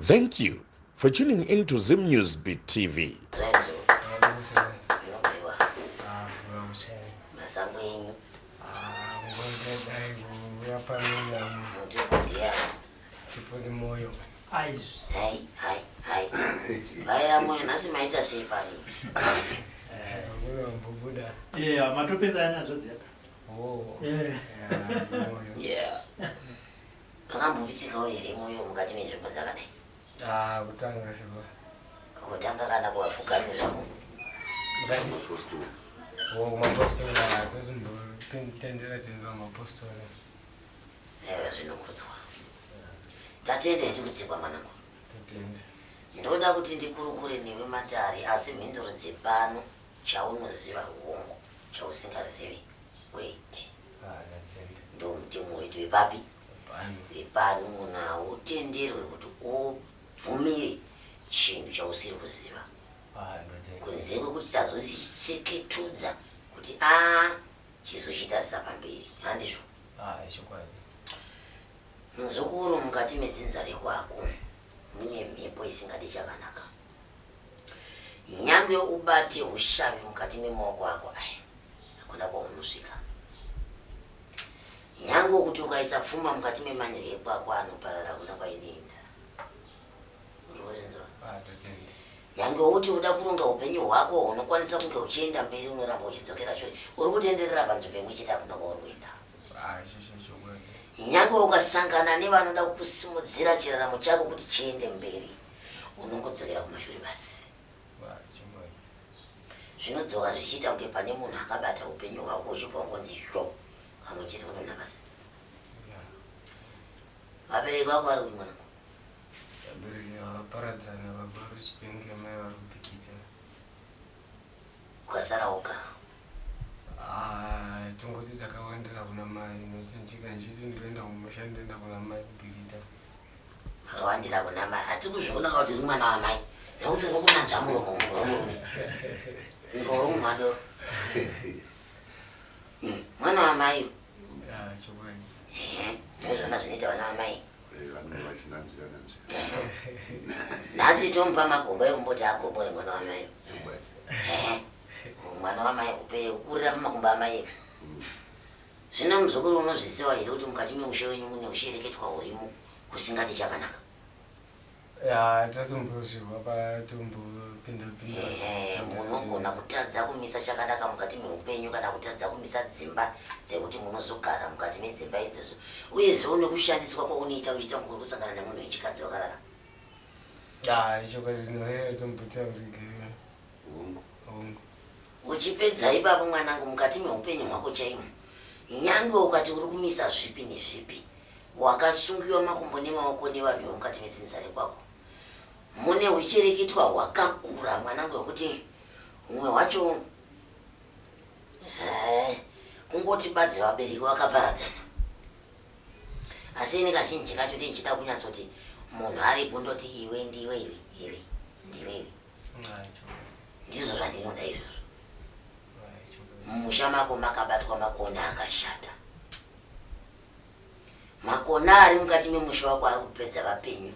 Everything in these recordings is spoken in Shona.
Thank you for tuning in to Zim News Beat TV. Masango enyu. Moyo. Hai, hai, hai. Vaira moyo nhasi maita sei pari? Mbobuda. Yeah, matopesana hanzvadzi yako. Oh. Yeah. Yeah, moyo. Yeah. Pakambovisikawo here moyo mukati menzvimbo dzakadai? Ah, kutanga siko. Kutanga kana kuvapfugami zvako. Mukati. Oh, mapostori tozimbotendera tendera mapostori. Ewe zvinokudzwa. Tatenda hedu kutsikwa mwanangu. Totenda. Ndoda kuti ndikurukure newe matare asi mhinduro dzepano chaunoziva hongu chausingazivi wait. Ah, ndatenda. Ndo mutemo wedu wepapi? Pano. Wepano munhu hautenderwe kuti ubvumire chinhu chausiri kuziva. Ah, ndotenda. Kunze kwekuti tazozitseketudza kuti a chizochitarisa pamberi handizvo. Ah, chokwadi. Muzukuru mukati medzinza rekwako mune mhepo isingadi chakanaka. Nyangwe ubate ushavi mukati memaoko ako aya, hakuna kwaunosvika. Nyangwe kuti ukaisa pfuma mukati memanyere ekwako anoparara, hakuna kwainoenda. Uri kuzvinzwa? Ah, ndotenda. Nyangwe uti uda kuronga upenyu hwako unokwanisa kunge uchienda mberi, unoramba uchidzokera shure. Uri kutenderera panzvimbo imwe chete, hakuna kwauri kuenda. Ah, ichocho chokwadi. Nyangwe ukasangana nevanoda kukusimudzira chiraramo chako kuti chiende mberi, unongodzokera kumashure basi. Ah, chokwadi. Zvinodzoka zvichiita kunge pane munhu akabata upenyu hwako uchibva wangonzi zvo kamwe chete kudonha pasi. Yeah. Vabereki vako vari kuti mwanangu? Vabereki vakaparadzana, baba vari kuChipinge, mai vari kuBikita. Ukasara woga. Ah, tongoti takawandira kuna mai nokuti ndichika ndichiti ndoenda kumusha ndoenda kuna mai kuBikita. Akawandira kuna mai. Hatiri kuzviona kuti uri mwana wamai nekuti uri kunanzva muromo wemurume. Ngori mumwadoro. Mwana wamai. Ah, chokwadi. Ehe, ndozvona zvinoita vana vamai. Vanenge vachinanzvira nanzvira. Nhasi tomupa magoba ekumboti agobore mwana wamai. Chokwadi. Ehe, mwana wamai upere kukurira pamakumbo amai. Zvino muzukuru unozviziva here kuti mukati memusha wenyu mune ushereketwa hurimo husingadi chakanaka? Ya, tasimbozviwa patombopinda pinda. Ehe, munogona kutadza kumisa chakanaka mukati meupenyu kana kutadza kumisa dzimba dzekuti munozogara mukati medzimba idzodzo. Uyezvewo nekushandiswa kwaunoita uchiita kunge uri kusangana nemunhu wechikadzi wakarara. Ah, chokwadi ndinohera tombotaurigera. Hongu. Hongu. Uchipedza ipapo mwanangu, mukati meupenyu hwako chaimo, nyange ukati uri kumisa zvipi nezvipi, wakasungiwa makumbo nemaoko nevanhu vemukati medzinza rekwako. Mune huchereketwa hwakakura mwanangu hwekuti humwe hwacho kungoti badzi vabereki vakaparadzana. Asi ini kazhinji kacho ndichida kunyatsoti munhu aripo ndoti iwe ndiwe iwe iwe ndiwe iwe. Ah, chokwadi. Ndizvo zvandinoda izvozvo. Ah, chokwadi. Mumusha mako makabatwa makona akashata. Makona ari mukati memusha wako ari kupedza vapenyu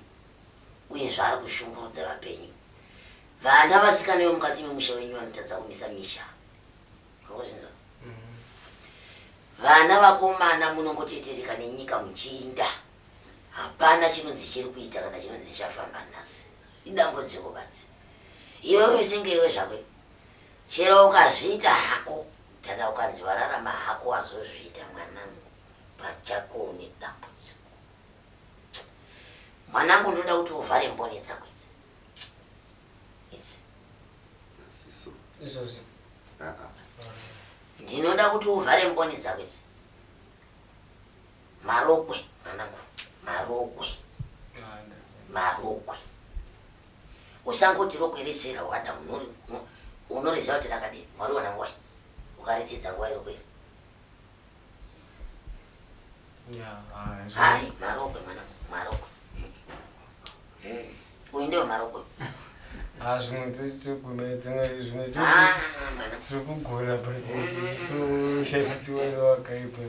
uye zvaari kushungurudza vapenyu. Vana vasikana vemukati memusha wenyu vanotadza kumisa misha. Urikuzvinzwa? Vana vakomana munongotetereka nenyika muchiinda. Hapana chinonzi chiri kuita kana chinonzi chafamba nhasi. Idambudziko badzi. Iwewe senge iwe zvako. Chero ukazviita hako kana ukanzi wararama hako wazozviita mwanangu pachako une dambudziko. Mwanangu ndoda kuti uvhare mboni dzako idzi. Idzi. Maziso. Izvozvi. Ah, ah. Ndinoda kuti uvhare mboni dzako idzi. Marokwe mwanangu, marokwe, Ah, ndatenda. marokwe. Usangoti rokwe rese rawada unoriziva kuti rakadini. Wariona nguwai? Ukaritsidza nguwai rokwe iri? Yeah, ah, Hai, marokwe mwanangu, marokwe. Uyu ndewe marokwe. Ah, zvimwe togona dzimwe zvimwe Ah, mwana. tiri kugona but toshandisiwa nevakaipa.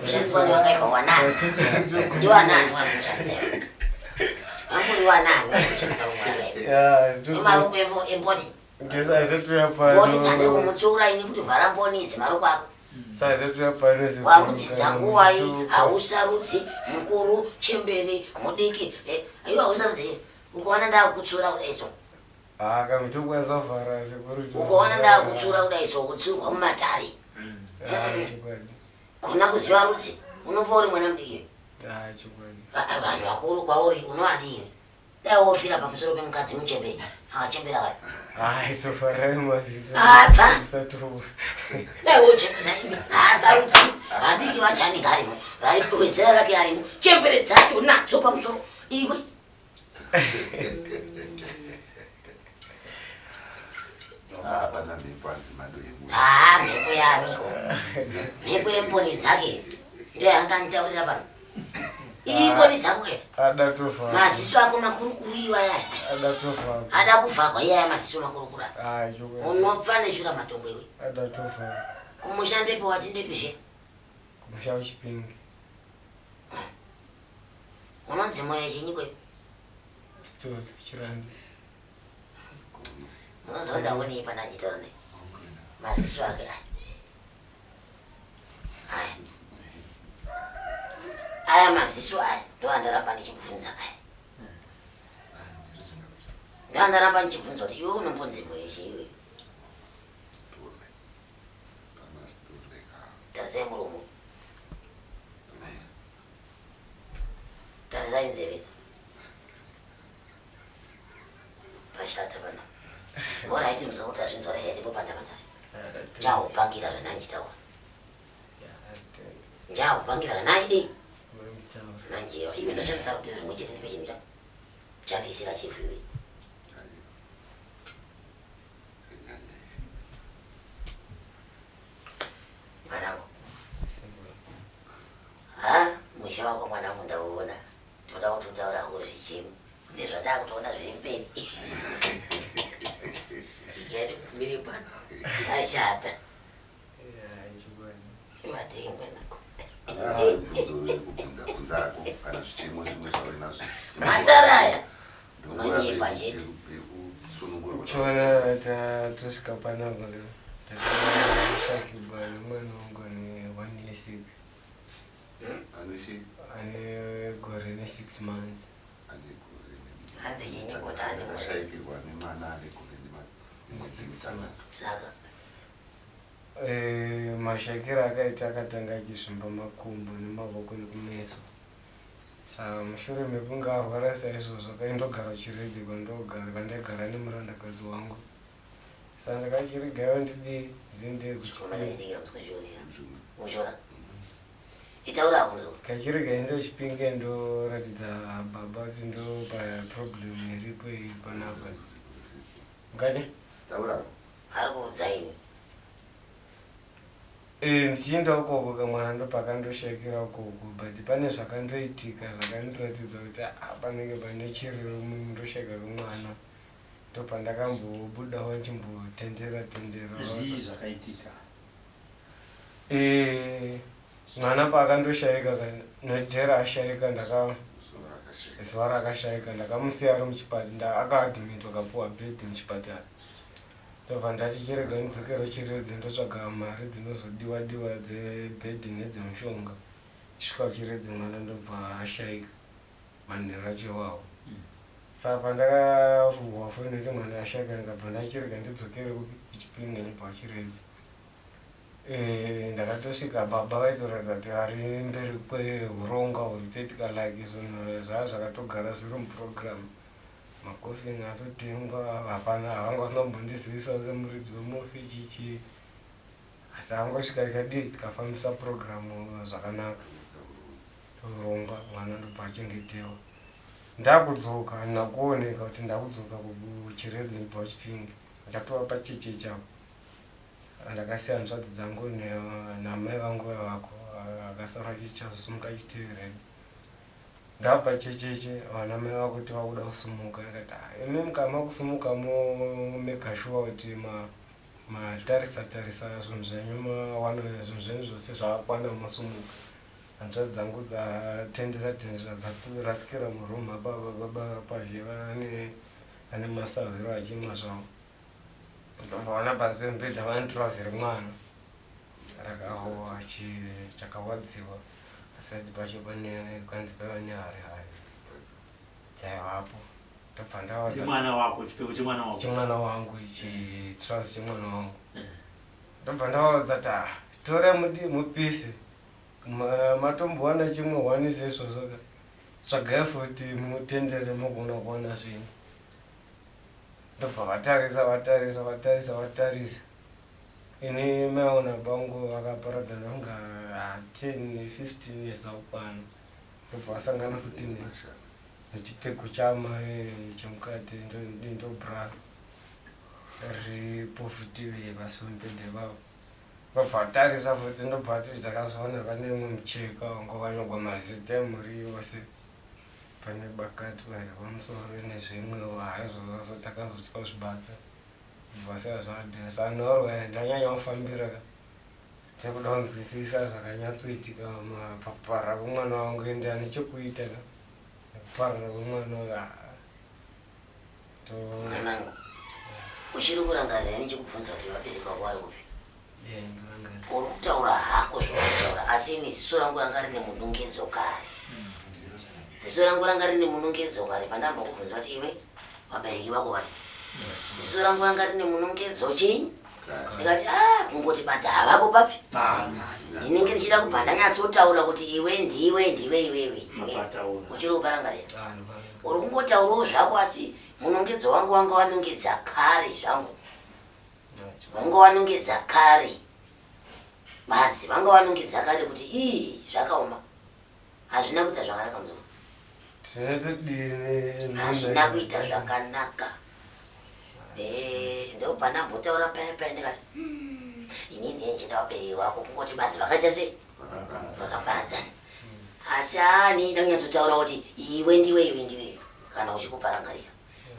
Kushandiswa nevakaipa wanani? Ndiwanani wanokushandisa? Vambori Uri wanani kushandisa umwana nemaroko emboni. Mboni dzade kumutsiura ini kuti vhara mboni idzi maroko ako. Wakudzidza nguvai? Hausarudzi mukuru, chembere, mudiki. Iwe hausarudzi. Ukaona ndakutsiura kudai so. Ukaona ndakutsiura kudai so kutsiurwa mumatare. Gona kuziva rudzi unofa uri mwana mudiki. Vanhu vakuru kwauri unovadii? Dai wofira pamusoro pemukadzi muchembere akachembera kare. Abva. Dai wochembera imi haasarudzi vadiki vachanenge arimo vari wezera rake arimo chembere dzacho nadzo pamusoro iwe. Hapana mhepo hanzi mhando yemunhu. Haa mhepo yaaniko? Mhepo yemboni dzake ndiyo yanga anditaurira pano. Iyi mboni dzako kezi. Ada tofa. Maziso ako makurukuru iwaya. Ada tofa. Ada kuvhagwa iyaya maziso makurukuru. Ah, chokwadi. Unopfa neshura matongo iwe. Ada tofa. Kumusha ndepi wati ndepi zve? Kumusha kuChipinge. Unonzi moyo chinyi kwe? Story Chirandi. Munozonda wonei pana achitaura nei? Maziso ake aya. Aya. Aya maziso aya ndoandaramba ndichibvunza aya. Ndoandaramba ndichibvunza kuti iwe unombonzi moyo chii iwe? Tarisai muromo. Tarisai nzeve idzo. Pashata pano. Alright muzukuru tazvinzwa regai timbopanda mandari. Njakupangira zvandandichitaura. Njakupangira zvandandidi. Nanjewa. Iwe ndoshandisa rutivi rimwe chete ndipe chinhu chako. Chandiisira chifu iwe. Mwanangu. Ha, musha wako mwanangu ndauona. Ndoda kuti utaura hako zvichemo. Kune zvatakutoona zviri mberi. Igari kumire pano. Ashata. Vatii mwanangu. Kubvunza bvunza hako kana zvichemo zvimwe zvauinazvo. Mataraya. Unonyepa chete. Yekusunungurwa. Chiona tatosvika panapa tatasvakirwa nemwana wangu ane 1 year 6. Ane Ane gore ne 6 months. Ane gore ne Hanzi chinyi kuti ane gore. Akashaikirwa nemwana ane gore nemwedzi mitanhatu. Saka Mashaikiro akaita akatanga achisvimba makumbo nemavoko nekumeso. Saka mushure mekunge arwara saizvozvo akaindogara Chiredzi kwandogara kwandaigara nemurandakadzi wangu. Saka ndakachirega ndidii ndinde chikomana kuchipinge. chidiki hamusi kuchionera. Muchiona? Titaura hako muzukuru. Kachirega ende kuchipinge ndoratidza baba kuti ndo paproblem iripo iyi panapa. Ngati? Taura hako. Ari kuudza ini. Ndichienda ukoko kamwana ndopakandoshaikira ukoko but pane zvakandoitika zvakandiratidza kuti ah, panenge pane chiriro mundoshaika kwemwana ndopandakambobudawo ndichimbotendera tendera. Zvii zvakaitika? Mwana paakandoshaika nodhera ashaika ndaka Zuva rakashaika. Zuva rakashaika ndakamusiya ari muchipatara akaadmitwa akapuwa bhedhi muchipatara. Ndobva ndati chirega ndidzokere Chiredzi ndotsvaga mari dzinozodiwa diwa dzebhedhi nedzemushonga. Ndichisvika kuChiredzi mwana ndobva ashaika manheru acho iwawo. Saka pandakavhurwa foni kuti mwana ashaika ndikabva ndachirega ndidzokere kupi kuChipinge ndobva kuChiredzi. Ndakatosvika baba vaitoratidza kuti vari mberi kwehurongwa huri kutoitika like zvinhu zvaa zvakatogara zviri muprogram. Makofini atotengwa hapana havanga vasina kumbondizivisawo semuridzi wemufi chii chii. Asi takangosvika tikadii tikafambisa program zvakanaka. Hurongwa mwana ndobva achengetewa. Ndakudzoka handina kuoneka kuti ndakudzoka kuChiredzi ndobva kuChipinge. Ndatova pachecheche apo. Ndakasiya hanzvadzi dzangu namai vangu vavako akasara chichazosumuka chitevera. Ndabva checheche vana mai vakuti vakuda kusumuka ndikati ah, imi mukama kusumuka momeka shuwa kuti matarisa tarisa zvinhu zvenyu mawana zvinhu zvenyu zvose zvakakwana mosumuka. Hanzvadzi dzangu dzatendera tendera dzarasikira muroom ababa baba pazhe vane ane masahwiro achimwa zvavo. Ndobvaona pasi pemubhedha vane trouser remwana rakahowa chakawadziwa paside pacho pane kwanzi paiva nehari hari dzaivapo ndobva ndawadza Chemwana wako, chipfeko chemwana wako. Chemwana wangu ichi trouser chemwana wangu. Ndobva ndavaudza kuti ah, torai mudii mupise matombowana chimwe hwani seizvozvo ka tsvagai futi mutendere mogona kuwana zvinhu ndobva vatarisa vatarisa vatarisa vatarisa ini maiona bangu vakaparadzana kunga 10 15 years dzakukwana ndobva vasangana futi nechipfeko chamai chemukati ndobra riripo futi pasi pemubhedha ipavo Ndobva atarisa futi ndobva ati ndakazoona pane imwe mucheka wanga wakanyorwa mazita emhuri yose pane bakatwa repamusoro nezvimwewo haizvozvaso takazotya kuzvibata kubva siya zvadhesa anorwa ndanyanya kufambira ka chekuda kunzwisisa zvakanyatsoitika pakuparara kwemwana wangu ende ane chekuita ka nekuparara kwemwana uyu ah, Mwanangu, uchiri kurangarira ndichikubvunza kuti vabereki vako vari kupi? Uri kutaura hako zvauri asi ini ziso rangu ranga rine munungedzo kare. Ziso rangu ranga rine munungedzo kare pandamba kubvunza kuti iwe vabereki vako vari. Ziso rangu ranga rine munungedzo chii? Ndikati ah kungoti badza havapo papi? Ndinenge ndichida kubva ndanyatsotaura kuti iwe ndiwe ndiwe iwewe. Uchiri kuparangarira? Uri kungotaurawo zvako asi munongedzo wangu wanga wanongedza kare zvangu. Wanga wanongedza kare. Badzi vanga vanongedza kare kuti ii zvakaoma. Hazvina kuita zvakanaka muzukuru. Hazvina kuita zvakanaka. Eh, ndopandambotaura paya paya ndikati hmm, ini ndiye ndichida vabereki vako kungoti badzi vakaita sei? Vakaparadzana. Asi ani ndanyatsotaura kuti iwe ndiwe iwe ndiwe kana uchikuparangarira.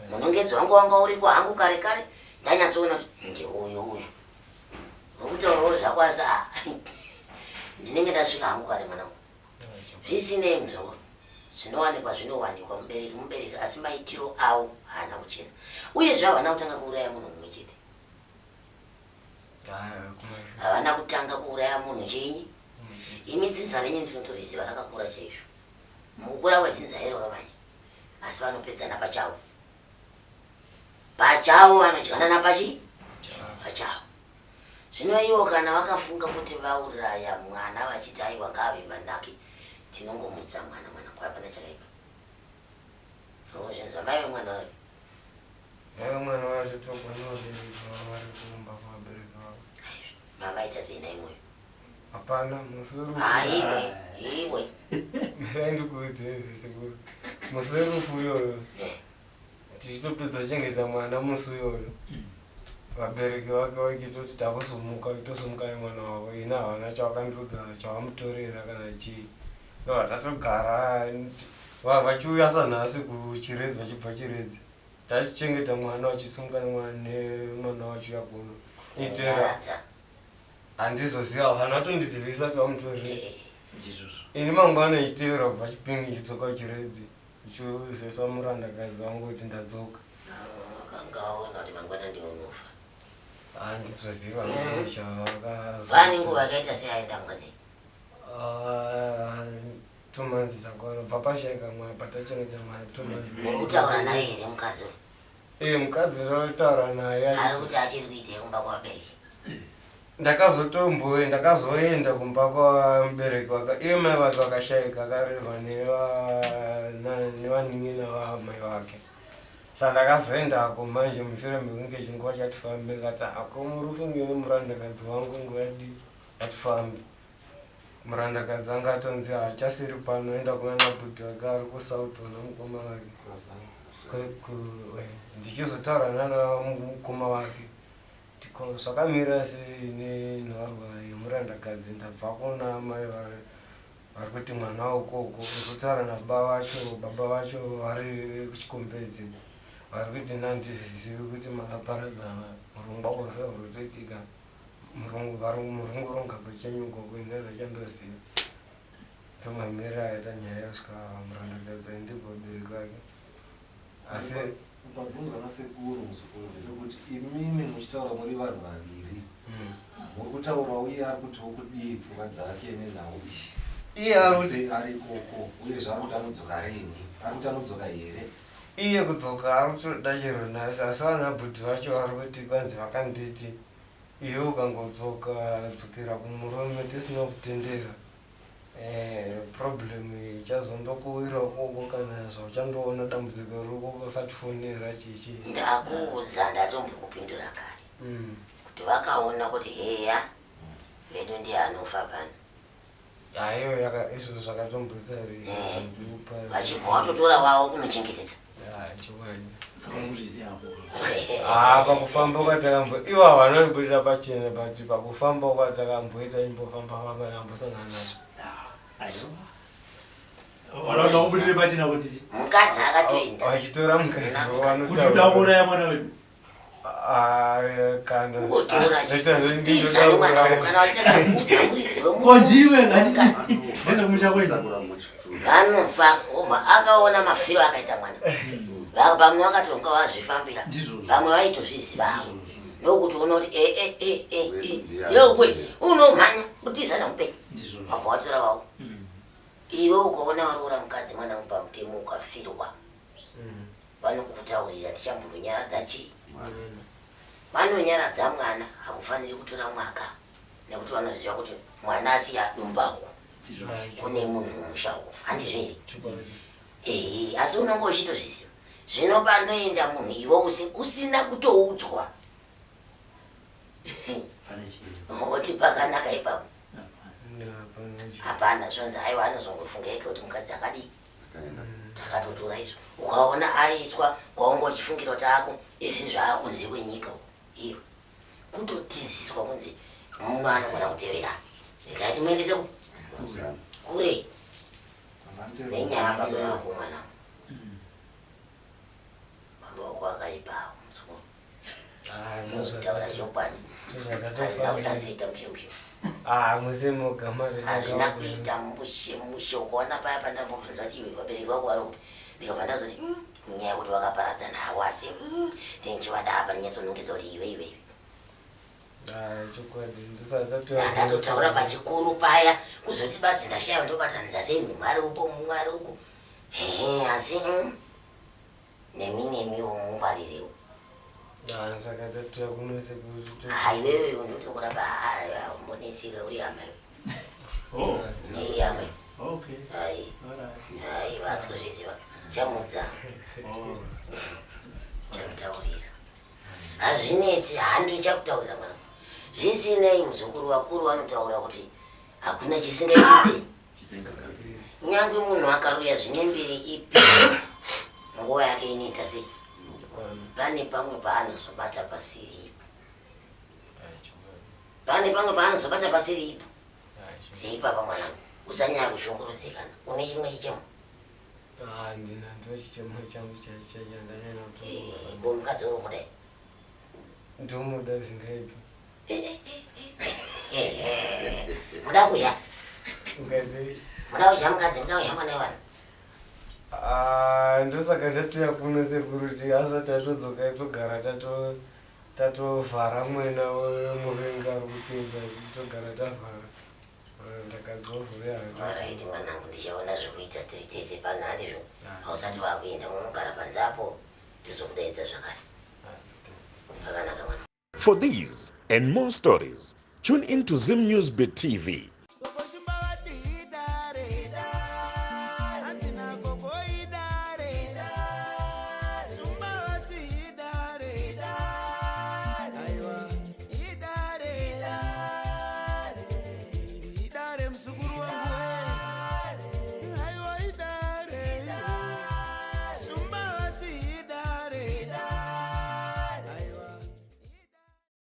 Munongedzo wangu wanga uriko hangu kare kare ndanyatsoona kuti ndiuyu uyu. Urikutaurawo zvako asi ah, ndinenge ndasvika hangu kare mwanangu. Zvisinei muzukuru, zvinowanikwa zvinowanikwa, mubereki mubereki asi maitiro avo haana kuchena. Uyezve havana kutanga kuuraya munhu mumwe chete. Havana kutanga kuuraya munhu chenyi. Imi dzinza renyu ndinotoriziva rakakura chaizvo. Mukukura kwedzinza iroro manje. Asi vanopedzana pachavo. Pachavo vanodyanana pachi? Pachavo. Zvino ivo kana vakafunga kuti vauraya mwana vachiti aiwa ngaave manake tinongomutsa mwana mwana kwa hapana chakaipa. Zvinhu zvamai vemwana vari. Mai vemwana vacho togona vabereki vavo vari kumba kwavabereki vavo. Mavaita sei nhai moyo? Hapana musi werufu. Ah, iwe, iwe. Mirai ndikuudzei zvesekuru. Musi werufu uyoyo. Eh. Tichitopedza kuchengeta mwana musi uyoyo. Vabereki vake vachitoti takusumuka, vachitosumuka nemwana wavo. Ini havana chavakandiudza chavamutorera kana chii. Ndobva tatogara vachiuya sanhasi kuChiredzi vachibva Chiredzi. Tachichengeta mwana vachisumuka nemwana wachiuya kuno. Itera. Handizoziva havana kutondizivisa kuti vamutorera. Ini mangwana ichitevera kubva Chipinge ichidzoka Chiredzi. Ndichozesa murandakadzi wangu kuti ndadzoka. Akanga aona kuti mangwana ndiwe unofa. Handizoziva chavakazo. Vane nguva yakaita sei aenda mukadzi? Ah, 2 months dzakwana bva pashaika mwana patachengeta mwana 2 months. Muri kutaura naye here mukadzi uyu? Eh, mukadzi ndinotaura naye. Ari Achiti kuti achiri kuitei kumba kwavabereki? Ndakazotombo ndakazoenda kumba kwamubereki wake iye mai vake vakashaika akarerwa nevanin'ina vamai vake saka ndakazoendako manje mushure mekunge chinguva chati fambe ngati ako murufunge nemurandakadzi wangu nguva yadii yatifambe murandakadzi anga atonzi haachasiri pano enda kunana bhudhi vake ari kusouth vana mukoma vake ndichizotaura nana mukoma vake Ko zvakamira sei nenharwa yemurandakadzi ndabva kuona amai vari kuti mwana ukoko ndikutaura nababa vacho baba vacho vari kuchikombedzi vari kuti nandizvizivi kuti makaparadzana urongwa hwose huri kutoitika murunguronga pachenyu ukoko ini handachandoziva. Ndomamira aita nyaya kusvika murandakadzi aende kuvabereki vake. Asi pabvunzwa nasekuru muzukuru ndepekuti imimi muchitaura muri vanhu vaviri hmm. muri kutaura uye ari kutiwo kudii pfungwa dzake nenhau iyi iye ari ari ikoko uye zvaari kuti anodzoka rini ari kuti anodzoka here iye kudzoka ari kutoda chero nhasi asi vana bhudhi vacho vari kuti kwanzi vakanditi iwe ukangodzoka dzokera kumurume tisina kutendera Eh, problem ichazondokuwira ukoko kana zvauchandoona dambudziko riri ukoko usatifonera chichi ndakuudza ndatombokupindura kare mm. kuti vakaona kuti heya vedu ndiye anofa pano aiyo yaka izvo zvakatomboita eh, vachibva watotora wavo kunochengetedza Ah, pakufamba kwatakambo ivo havanoibudira pachena but pakufamba kwatakamboita imbofamba famba ndambosangana nazvo vanoubudire pachena kuti mukadzi akatoenda vachitora mukadzi kuti uda kuuraya mwana wedu Ah, kana Ugotora Zvoita chitiza nemwana wako kana vachitadza muridzi kondiwe ngatiti ndezvemusha kwedu vanofa obva akaona mafiro akaita mwana vamwe vakatonga vazvifambira vamwe vaitozviziva havo ndokuti unoti e e e e yokwe unomhanya kutiza neupenyu wabva watora vavo mm. iwe ukaona waroora mukadzi mwana mupamutemo ukafirwa mm. Vanokutaurira tichambononyaradza chii? Vanonyaradza mwana hakufaniri kutora mwaka nekuti vanoziva kuti mwana asiya dumba uku kune munhu mumusha uku handizvo here? Ehe, asi unonge uchitozviziva. Zvino panoenda munhu iwe usina kutoudzwa oti pakanaka ipapo hapana zvonzi aiwa anozongofunga ega kuti mukadzi akadii takatotora izvo ukaona aiswa kwaunga uchifungira kuti ako izvi zvaakunze kwenyika iwe kutotiziswa kunzi muno anogona kutevera regai timuendese kure nenyaya baba vako mwana baba wako akaipawo muzukuru Taura chokwadi. Hazvina kunyatsoita mushe mushe. Ah, mushe moga Hazvina kuita mushe mushe ukaona paya pandambobvunza kuti iwe vabereki vako vari kupi ndikabva ndazoti mm, nyaya yekuti vakaparadzana havo asi mm, ndinchivada apa ndinyatsonongedza kuti iwe iwe iwe ndatotaura pachikuru paya kuzoti badzi ndashaya ndobatanidza sei mumwe ari uko mumwe ari uko hehe asi mm, Nemi nemiwo mungwarirewo. Ah, saka tatuya kuno sekuru. Ah, iwewe unotokurapa haumbonetsika uri hama iwe. Oh. Iri hama iwe. Okay. Hai. Alright. Hai, vasi kuzviziva. Chamudza. Oh. Chamutaurira. Hazvinetsi, handi ndichakutaurira mwana. Zvisinei muzukuru vakuru vanotaura kuti hakuna chisingaiti sei. Nyangwe munhu akaroya zvine mbiri ipi nguva yake inoita sei? Pane pamwe paanozobata pasiri ipo. Pane pamwe paanozobata pasiri ipo. Seipapa mwanangu, usanyanya kushungurudzikana. Une chimwe chichemo? Handina, ndo chichemo changu chandanyanya kuto. Eh, ko mukadzi uri kudai? Ndomuda zvingaiti. Muda kuya? Muda kudya mukadzi, muda kudya mwana wevanhu. Ah, ndosaka ndatoya kuno sekuru kuti asati atodzoka togara tato tatovhara mwena wemuvengi ari kupinda togara tavhara ndakadzozouya Alright mwanangu, ndichaona zvekuita tiri tese pano handizvo? Hausati wakuenda unogara panze apo tozokudaidza zvakare. Pakanaka mwana. For these and more stories, tune in to Zim News Bit TV.